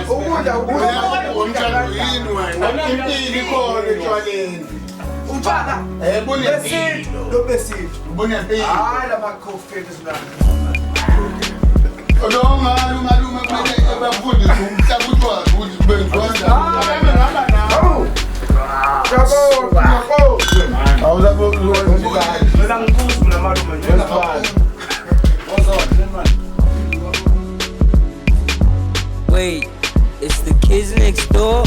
Ukudla ukudla yini wena? Impilo ikhona etshwaleni. Utshwala. Eh Besintu bunempilo. lobesintu. Bunempilo. Hayi lama coffee esilana. Lo ngalo malume kumele bafundise umhlaba utshwala ukuthi benziwa kanjani. Hawu. Yabo, yabo. Awulapho Mina ngiphuza mina malume nje. Wait, it's the kids next door?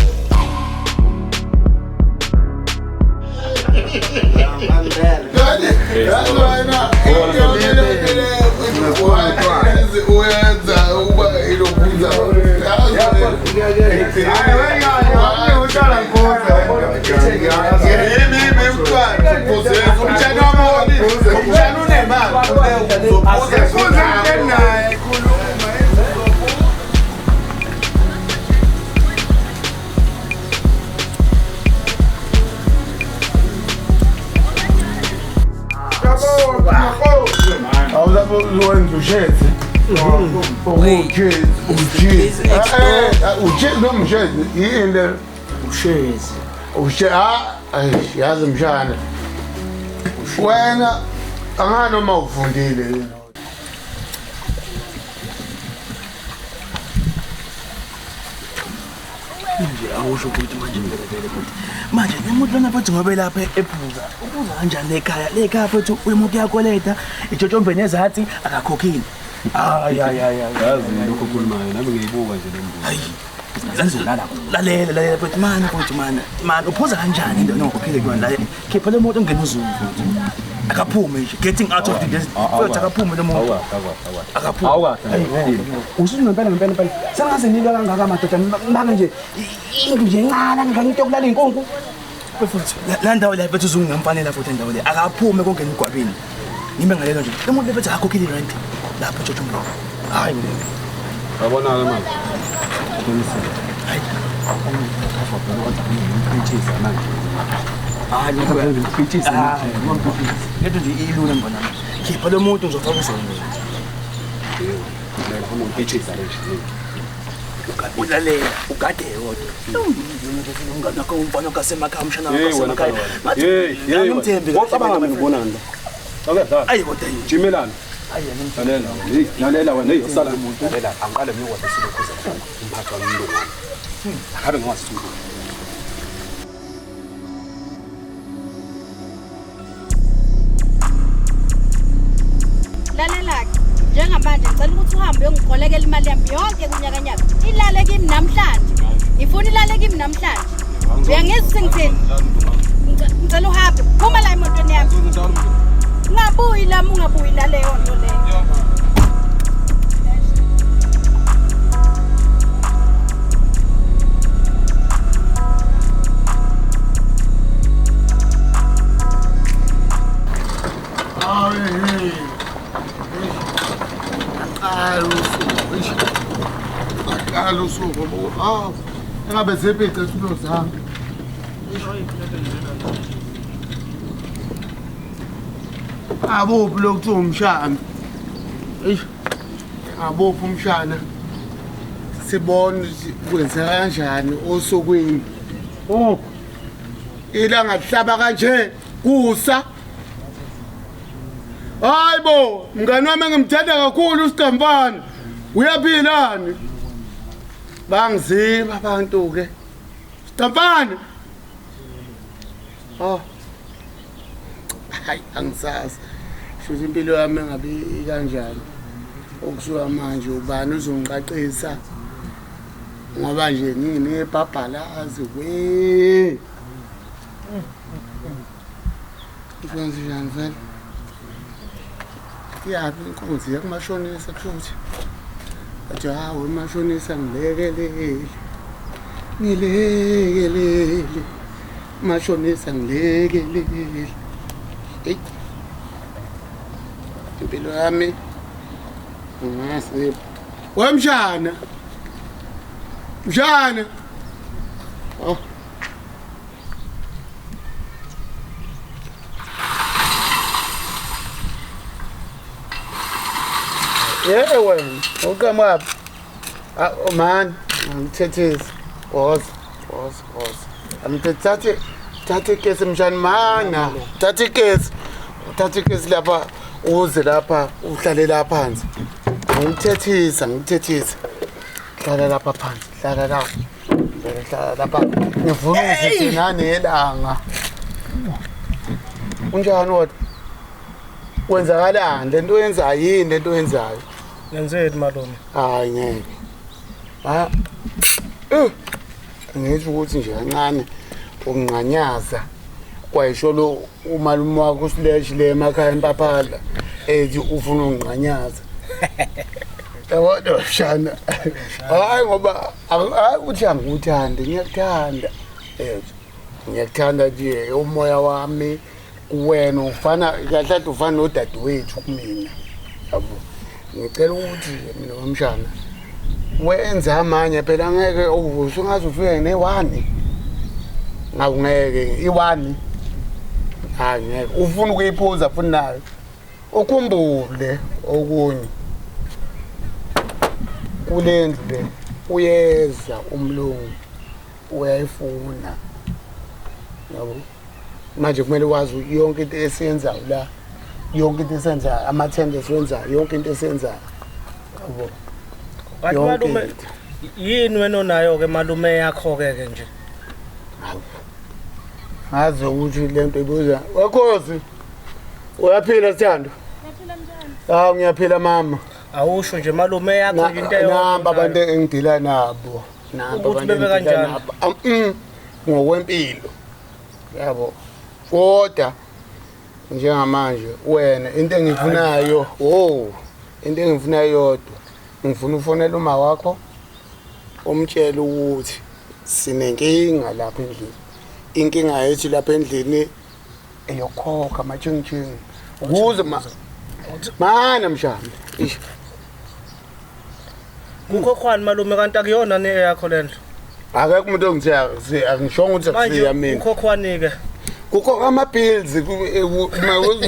Kanti yazi wena into uyenza ukuba ilokhuza. Umshana unemali. Phuza into naye khuluma. Yabo, yabo. Awulapho wenza ushezi. Wait, Ushezi, it's the kids ushezi. next door? Ushezi noma ushezi yini le? Ushezi. Ushe ah yazi mshana. Wena angani noma ufundile yini? Nje awusho ukuthi manje vele vele futhi. Manje le muntu lona futhi ngoba elapha ephuza. Uphuza kanjani ekhaya? Le ekhaya futhi umuntu uyakweleta, itshotshombeni ezathi akakhokhile. Hayi hayi hayi hayi. Yazi lokho okhulumayo nami ngiyibuka nje le mbuzo. Hayi. Zazolala. Lalela lalela futhi mana futhi mana. Mana uphuza kanjani into ongakhokhile kuyona lalela. Khipha le moto ongena uzulu futhi. Akaphume nje. Getting out of the desert. Futhi akaphume lo muntu. Akaphume. Awukahle. Usuthi ngempela ngempela ngempela. Sengaze nilwa kangaka madoda manje nje indlu nje encane kangaka into yokulala inkunku. Futhi la ndawo la bethu uzungamfanela futhi endawo le. Akaphume konke emgwabini. Ngime ngalelo nje. Lo muntu bethu akakhokhile rent lapho eJojombeni. Hayi ngeke. Yabona-ke manje. Qinisile. Hayi. Ngimphithisa manje. Hayi Ngimphithisa manje. Lento nje ilula mbona. Khipha lo muntu ngizofaka uzulu. Ngimphithisa nje. Ulalela ugade kodwa. Umngane wakho umfana kasemakhaya umshana wakho Hey wena kasemakhaya. phela. Hey, hey. Angimthembi. Wacabanga mina ubonani la? Awuyadlala. Ayi kodwa yini. Jimelana. Ayi angimthembi. Lalela. Hey, lalela wena. Hey, usala umuntu. Lalela, angiqale ngiyokwazi silokhuza umphathi wami umlungu wami. Akabe ngiwazi umlungu. Lalela-ke, njengamanje ngicela ukuthi uhambe uyongikolekela imali yami yonke kunyakanyaka. Ilale kimi namhlanje. Ngifuna ilale kimi namhlanje. Uyangizwa ukuthi ngithini? Ngicela uhambe. Phuma la emotweni yami. Ungabuyi lami, ungabuyi naleyo nto leyo. Aqala usuku awu engabe ziphi icathulo zami. Abuphi lokuthiwa umshana? Eish. Abuphi umshana? Sibone ukuthi kwenzeka kanjani osukwini. Oh. Ilanga lihlaba kanje kusa. Hayibo, mngani wami engimthanda kakhulu uSigamfana. Uyaphilani? Bangiziba abantu ke. Sigamfana. Oh. Hayi angisazi. Shuthi impilo yami engabe ikanjani. Okusuka manje ubani uzongiqaqisa ngoba nje nginebhabhalazi we. Kwenze njani vele? Iyaphi inkunzi yakumashonisa kusho ukuthi athi hawu mashonisa ngilekelele ngilekelele mashonisa ngilekelele. Eyi impilo yami ngasipho wemshana mshana. Oh. Yebo wena, uqhamukaphi? Man, angithethisi. Woza, woza, woza. Angithathe thatha ikesi mshana mana. Thatha ikesi. Thatha ikesi lapha uze lapha uhlale lapha phansi. Angithethisa, angithethisa. Hlala lapha phansi, hlala lapha. Hlala lapha. Ngifuna ukuthi nanelanga. Unjani kodwa? Kwenzakalani lento oyenzayo yini lento oyenzayo? Ngenzeni malume? Hayi ngeke. Ha. Ngisho ukuthi nje kancane unqanyaza kwayisho lo umalume wakho uSlash le emakhaya empaphala ethi ufuna unqanyaza. Yabona mshana. Hayi ngoba hayi uthi angikuthandi ngiyakuthanda. Ngiyakuthanda nje umoya wami kuwena ufana kahle kahle ufana nodadewethu kumina. Yabo. Ngicela ukuthi mina wamshana wenza amanye phela ngeke usungaze ufike ne-1. Ngakungeke i-1. Hayi ngeke ufuna ukuyiphuza futhi nayo. Ukhumbule okunye. Kule ndlu le uyeza umlungu uyayifuna. Yabo. Manje kumele wazi yonke into esiyenzayo la. Yonke into esenzayo, amathende esiwenzayo, yonke into esiyenzayo. Yabo. Kanti malume yini wena onayo ke malume yakho ke ke nje? Ngazi ukuthi lento ibuza. Wakhosi. Uyaphila Sithando? Ngiyaphila mntwana. Hawu ngiyaphila mama. Awusho nje malume yakho nje into eyodwa. Namba abantu engidila nabo. Namba Ukuthi abantu bebe engidila kanjani? nabo. Ngokwempilo. Yabo. Kodwa njengamanje wena into engifunayo, into engifunayo yodwa. Ngifuna ufonele uma wakho umtshele ukuthi sinenkinga lapha endlini. Inkinga yethu lapha endlini eyokhokha amachingchingi. Ukuze mana mshana. Ish. Kukhokhwani malume kanti akuyona ne yakho lendlu. Akekho umuntu ongithe angishongo ukuthi akusiya mina. Ukhokhwani ke? Kukho ama pills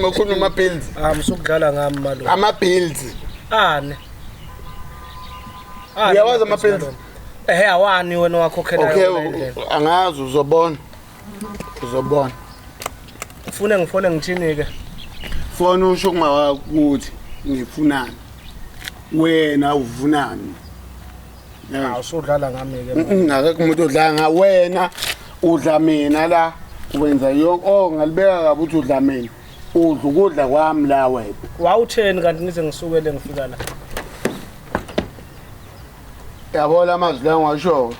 makhulu ama pills. Ah musukudlala ngami malume. Ama pills. Ani. Uyawazi ama pills? Ehhe awani wena wakhokhela. Okay, angazi uzobona. Uzobona. Ufune ngifone ngithini ke? Fona usho kuma wakho ukuthi ngifunani. Wena ufunani? Awusudlala ngami ke. Akekho umuntu odlala nga wena udla mina la wenza yonke ngalibeka kabi ukuthi udla mina. Udla ukudla kwami la wena. Wawutheni kanti ngize ngisukele ngifika la? Yabo lamazwi la ngiwasho.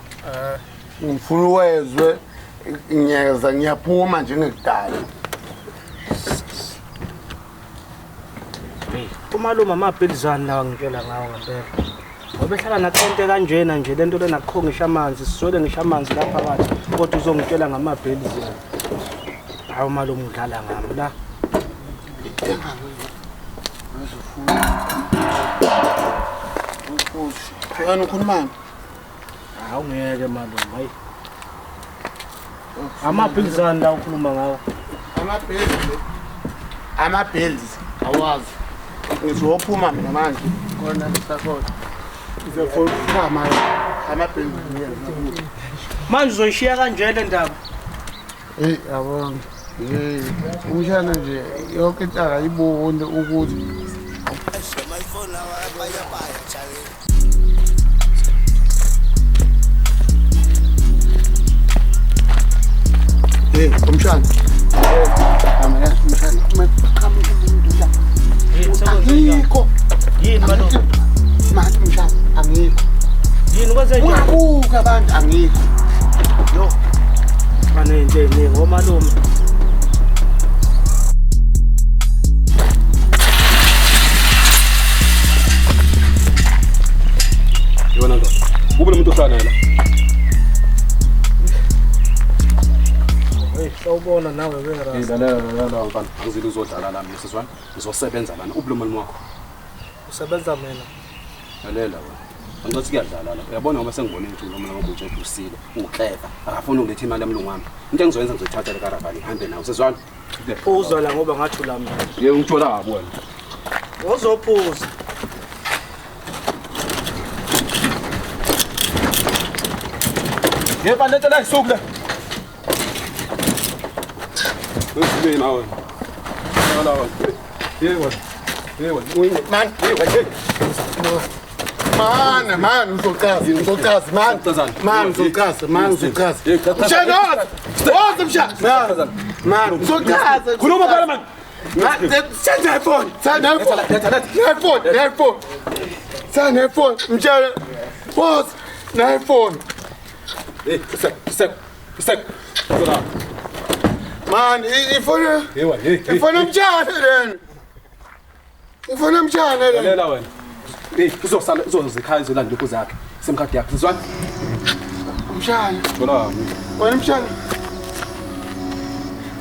Ngifuna uwezwe ngiyeza ngiyaphuma njengekudala. Umalume amabhilizana lawa ngitshela ngawo ngempela. Ngoba ehlala nathente kanjena nje lento lena akukho ngisho amanzi, siswele ngisho amanzi lapha phakathi kodwa uzongitshela ngamabhilizana. Hawu malume udlala ngami la. Wena ukhulumani? Hawu ngeke malume, hayi. Amabhilizana la ukhuluma ngawo. Amabhilzi. Amabhilzi awazi. Ngizophuma mina manje. Khona lesakhona. Ngizofuna manje. Amabhilzi. Manje uzoyishiya kanje le ndaba. Hey yabona. Hey, umshana nje yonke into akayiboni ukuthi Hey, umshana. Hey, umshana. Qhamuka umuntu la. Angikho. Yini malume? Manje umshana angikho. Yini kwenze njani? Ungabuka abantu angikho. Yo. Banento eziningi omalume. Yona ndoda. Kube nomuntu ohlala naye la. Hey, sawubona nawe wena. Hey, la mfana. Angizile uzodlala la mina sizwana. Ngizosebenza lana. Ubuluma malume wakho. Usebenza mina. Lalela wena. Angithi kuyadlala la. Uyabona ngoba sengibone ukuthi lo mama wakho usile, uclever. Akafuni ukuletha imali yamlungu wami. Into engizoyenza ngizoyithatha le karavani ngihambe nawe. Sizwana? Phuza la ngoba ngathi ulami. Yebo ngithola kabi wena. Uzophuza. Yeba lento la isuku la. Usibeni nawe. La la. Yebo. Yebo. Man. Man, man, uzoqaza, man. Man, uzoqaza, man, uzoqaza. Mshana, woza mshana. Man, uzoqaza. Khuluma phela man. Send that phone. Send that phone. That phone. That phone. Send that phone. Mshana. Boss, that phone. Hey, step. Step. Man, ifona. Ifona mshana then. Ifona mshana then. Lalela wena. Hey, uzosala uzozikhaya izolanda lokho zakhe. Simkhadi yakhe. Sizwana? Mshana. Thola. Wena mshana.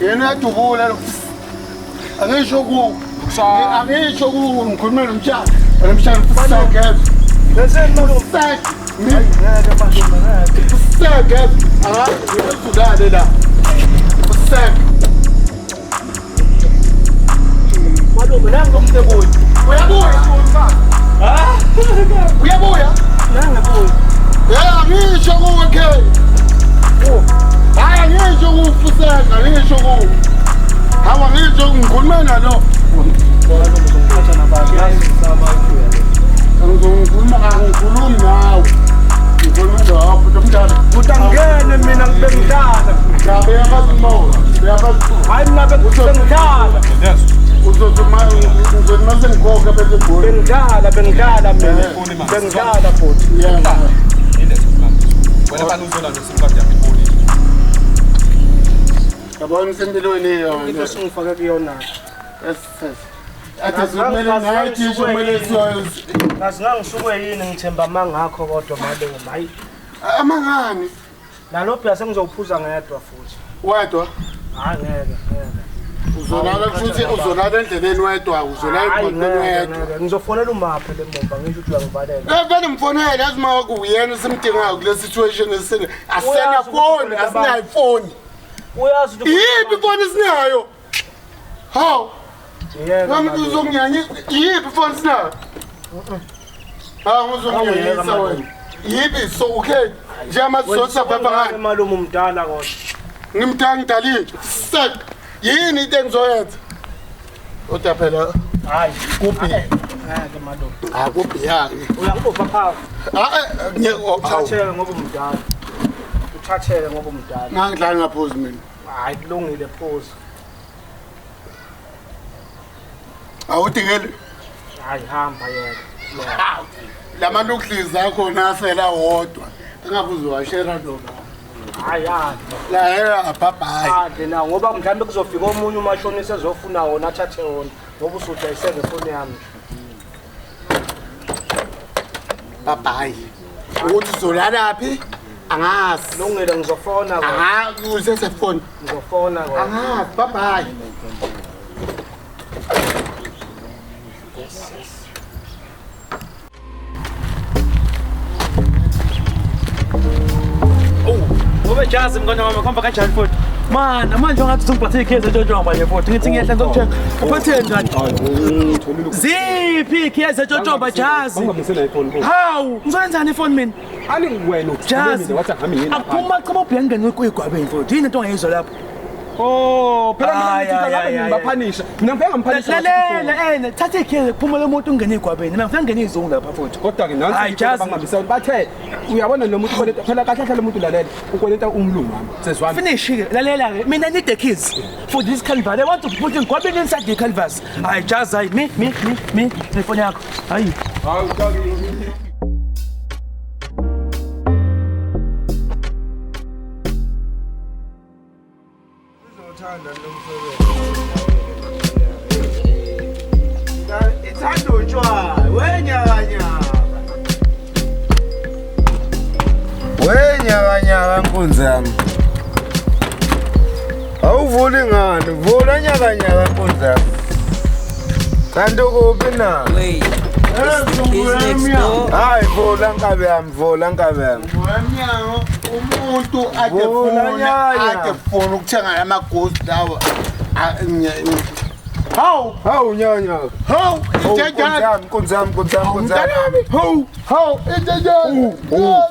Yena uyadubula lo. Angisho ku. Angisho ku ngikhuluma nomshana. Wena mshana usakhe. Bese malume. Sakhe. Ngeke malume ngeke. Sakhe. Ah, la. Sakhe. Malume nangu umsebenzi. Uyabuya. Ah! Uyabuya. Nangabuya. Yeah, ngisho kuwe ke. Hayi ngisho kufuseka, ngisho ku. Hawa ngisho ngikhuluma nalo. Malume uzongiphatha nabantu. Ngizama ukuya. Ngizokhuluma angikhulumi nawe. Ngikhuluma lapho mntana. Utangene mina ngibengidlala. Cha beyabazi umoya. Beyabazi. Hayi mina bengidlala. Uzothi mase ngikhokha bese goli. Bengidlala mina. Bengidlala futhi. Yeah. Wena bani uzolanda simkhadi yakhe iboli. Yabona usempilweni yona. Into esingifake kuyona. Yes. Athi kumele nathi kumele siyo. Ngangisuke yini ngithemba mangakho kodwa malume hayi. Amangani? Nalobhu yasengizophuza ngedwa futhi. Wedwa? Hayi ngeke ngeke. Uzolala futhi uzolala endleleni wedwa, uzolala emgwaqweni wedwa. Ngizofonela umaphe le mumba ngisho ukuthi uyangivalela. Vele mfonele yazi uma kuyena simdingayo kule situation esine. Asena phone, asinayo phone. Uyazi ukuthi yiphi phone esinayo? Hawu. Nami uzonginyanyisa yiphi phone esinayo? Hawu uzonginyanyisa wena. Yiphi so okay. Njengamazotha phapha ngani? Malume umdala kodwa. Ngimdala ngidalile. Sak. Yini into engizoyenza? Kodwa phela hayi kuphi? Ngeke malume. Ah kuphi ya? Uyangibopha pha. Ah uthathele ngoba umdala. Uthathele ngoba umdala. Ngangidlala ngaphuzi mina. Hayi kulungile phuza. Awudingeli. Hayi hamba yena. Lamantu ukudliza khona asela wodwa. Engabe uzowashera noma. Hayi hayi. La yena bye. Ade na ngoba mhlawumbe kuzofika omunye umashonisa ezofuna wona athathe wona ngoba usudayise ngefoni yami. Bye bye. Ukuthi uzolala phi? Angazi. Lungile ngizofona kodwa. Ah, usesefoni. Ngizofona kodwa. Angazi. Bye bye. Ube jazi mngane wami khomba kanjani futhi? Man, manje ungathi uzongiphatha ikhezi etshotshomba nje futhi. Ngithi ngiyehla ngizokuthenga. Uphathe njani? Ziphi ikhezi etshotshomba jazi? Hawu, ngizoyenzani ifoni mina? Ani wena Jazi. wathi angihamba ngiyini. Akuphuma chama ubhengene kuyigwabeni futhi. Yini into ongayizwa lapho? Oh, phela mina ngithi ngabe ngibaphanisha. Mina ngifike ngamphanisha. Lalela ene, thatha ikhezi kuphuma lo muntu ungene igwabeni. Mina ngifike ngene izungu lapha futhi. Kodwa ke nansi bangihambisa bathe uyabona lo muntu ukweleta phela kahle kahle lo muntu lalela ukweleta umlungu wami. Sezwami. Finish ke. Lalela ke. Mina need the keys for this canvas. I want to put in gwabeni inside the canvas. Hayi jazi hayi me ifoni yakho. Hayi. Hayi utaki. Ithanda utshwala wenyakanyaka. Wenyakanyaka nkunzi yami. Awuvuli ngani? Vula nyakanyaka nkunzi yami. Kanti ukuphi na? Wait, it's the kids next door. Hayi vula nkabi yami, vula nkabi yami. Emnyango umuntu ade funa ukuthenga lamagosi lawa. Hawu, Hawu nyanya. hawu, injejane. Nkunzi yami, nkunzi yami, nkunzi yami. Mntanami. Hawu. Hawu, injejane.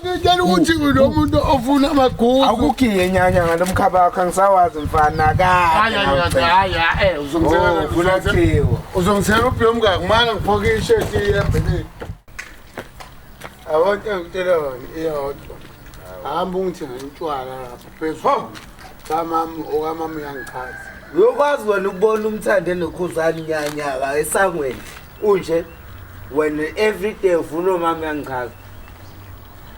Ngitshela ukuthi kunomuntu ofuna amaguzu. Awukugiye nyanya ngalomkhaba wakho angisawazi mfana Hayi, kade. hayi, hayi, eh, uzongithela Oh, kulakhiwa. Uzongithela ubhiyo mngaki ngiphoke ishethi yembeleni. Yabona engikutshela yona iyodwa. Hamba ungithengele utshwala lapha phezulu. Kamama, okamama uyangichaza. Uyokwazi wena ukubona umthande nokhuzani nyanyaka esangweni unje wena everyday ufuna umama yangichaza.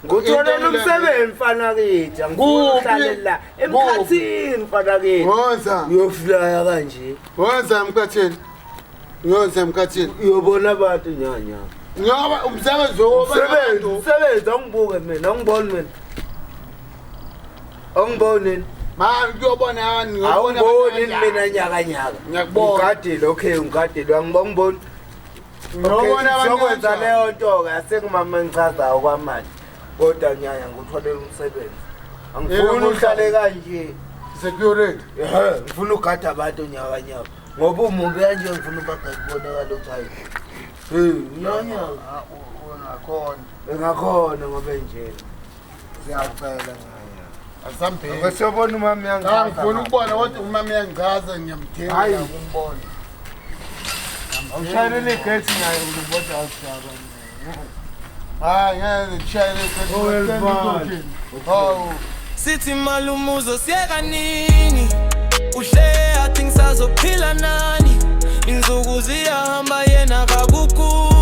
Ngutholela umsebenzi mfana kithi, angifuni Kuphi? uhlale la emkhathini mfana kithi. Woza, Uyoflya kanje. woza emkhathini. Woza emkhathini. Uyobona abantu nyanya. Ngoba umsebenzi wokubona Umsebenzi, abantu umsebenzi angibuke mina, angiboni mina. Angiboni. Ma ngiyobona yani ngiyobona Awungiboni abantu mina nyaka nyaka. Ngiyakubona. Ngigadile, okay, ngigadile, angiboni. Ngiyobona abantu Sokwenza kanjani. leyo nto-ke asekumama engichazayo kwamanje kodwa nyanya ngikutholela umsebenzi angifuni uhlale kanje. Security. Ehhe, ngifuna ugada abantu nyaka nyaka ngoba umubi kanje ngifuna ubagakubonakala ukuthi hayi hey nyanya Ungakhona. engakhona ngoba enjena siyacela nyanya. Asambheki. Ngisiyobona umama Cha ngifuna yangichaza. ukubona kodwa umama uyangichaza ngiyamdinga Hayi. ukumbona. Awushayelele igate naye ngibona awushaba. Hayi ngeke ngishayele Oh, Hawu. Sithi malumuzo siyeka nini uhle athi ngisazophila nani insuku ziyahamba yena akakukhuli.